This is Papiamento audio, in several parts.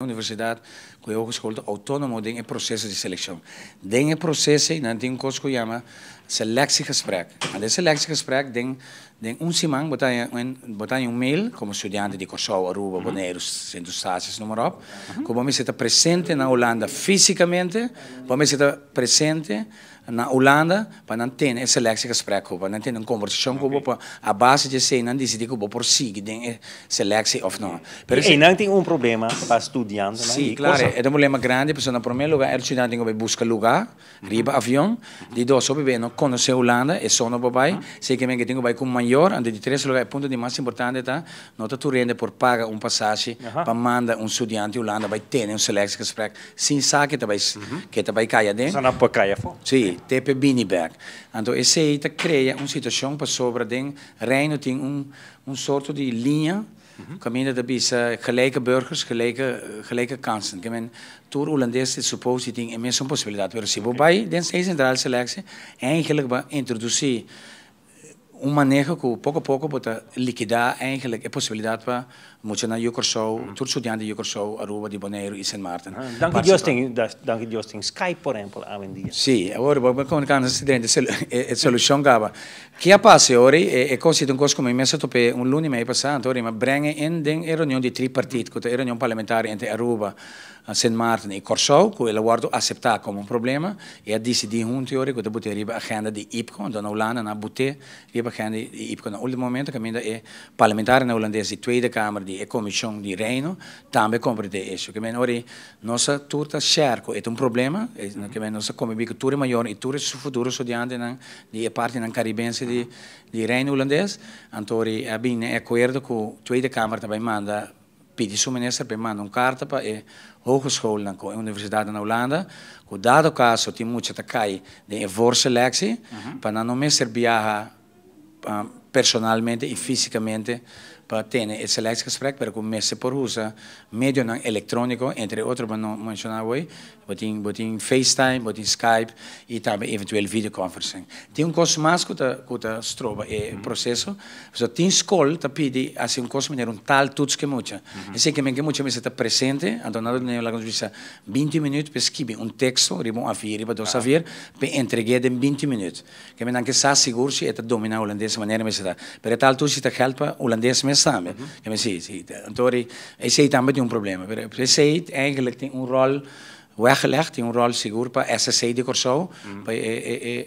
Universidat ku e hogeschool ta outónomo den e proseso di selekshon. Den e proseso ei nan tin un kos ku yama selectiegesprek. Den selectiegesprek den un siman bo ta haña bo ta haña un mail komo studiante di Kòrsou, Aruba, Boneiru, Sint Eustatius, noem maar op, ku bo mester ta presente na Hulanda físikamente, bo mester ta presente na Hulanda pa nan tene e selectiegesprek ku bo, pa nan tene un kombersashon ku bo pa a base di esei nan disidí ku bo por sigui den e seleksie òf no. Pero i einan tin un problema pa studiantenan Sí, di klaro, Kòrsou. E ta un problema grandi pasobra na promé lugá e studiante tin ku bai buska lugá riba avion, di dos hopi bes e no konosé Hulanda, e so no por bai, sekermente e tin ku bai ku un mayor, anto di tres lugá e punto di mas importante ta no ta tur hende por paga un pasashi pa manda un studiante Hulanda bai tene un selectiegesprek sin sa ke ta bai ke ta bai kai aden. Sa nan por kai afó. Sí, te p'e bini bèk. Anto esei ta krea un situashon pasobra den Reino tin un sorto di liña kaminda ta bisa gelijke burgers, gelijke kansen. Ke men tur hulandes ta supos di tin e mesun posibilidat. Pero si bo bai den Centrale Selectie, eigenlijk bo a introdusí un maneho ku poko poko bo ta likidá eigenlijk e posibilidat pa muchanan yu Kòrsou, tur studiante yu Kòrsou, Aruba, di Boneiru i Sint Maarten Danki Dios tin, danki Dios tin Skype por ehempel awendia. Sí, awor bo a komunika nos drenta e solushon kaba. Ke a pasa awor ei? E kos ei ta un kos ku mi mes a top'é un luna i mei pasá, anto mi a breng'e in den e reunion di tripartit, ku ta e reunion parlamentario entre Aruba, Sint Maarten i Kòrsou, ku el a wòrdu aseptá komo un problema i a disidí huntu yori ku ta but'é riba agenda di IPKO. Anto na Hulanda nan a but'é riba agenda di IPKO na último momento kaminda e parlamentarionan hulandes di Tweede Kamer di e Komishon di Reino tambe komprendé e ishu. Kimen ora nos a tur ta share ku e ta un problema, kimen nos a kombibí ku tur e mayornan i tur e futuro studiantenan di e partinan karibense di Reino Hulandes. Anto ora a bini na e akuerdo ku Tweede Kamer ta bai manda pidi su minister pa e manda un karta pa e hogeschoolnan ku e universidatnan na Hulanda ku dado kaso tin mucha ta kai den e voorselectie pa nan no mester biaha personalmente i físikamente pa tene e selectiegesprek pero ku mester por usa medionan elektróniko, entre otro bo no menshoná awor, bo tin FaceTime, bo tin Skype i tambe eventueel videoconferencing. Tin un kos mas ku ta stroba e proseso. So tin skol ta pidi hasi un kos manera un taaltoets ku mucha. Esei ke men ku mucha mester ta presente, anto nan ta laga nos bisa 20 minüt pa skibi un teksto riba un A4, riba dos A4, pa entreg'é den 20 minüt. Ke men nan ke sa sigur si e ta dominá hulandes manera mester ta. Pero e taaltoets ta geld pa hulandes mes tambe. Ke men si, anto esei tambe tin un problema. Pero esei eigenlijk tin un ròl weggelegd, tin un ròl sigur pa SSC di Kòrsou, pa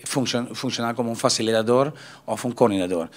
funshoná komo un fasilitador òf un koordinador.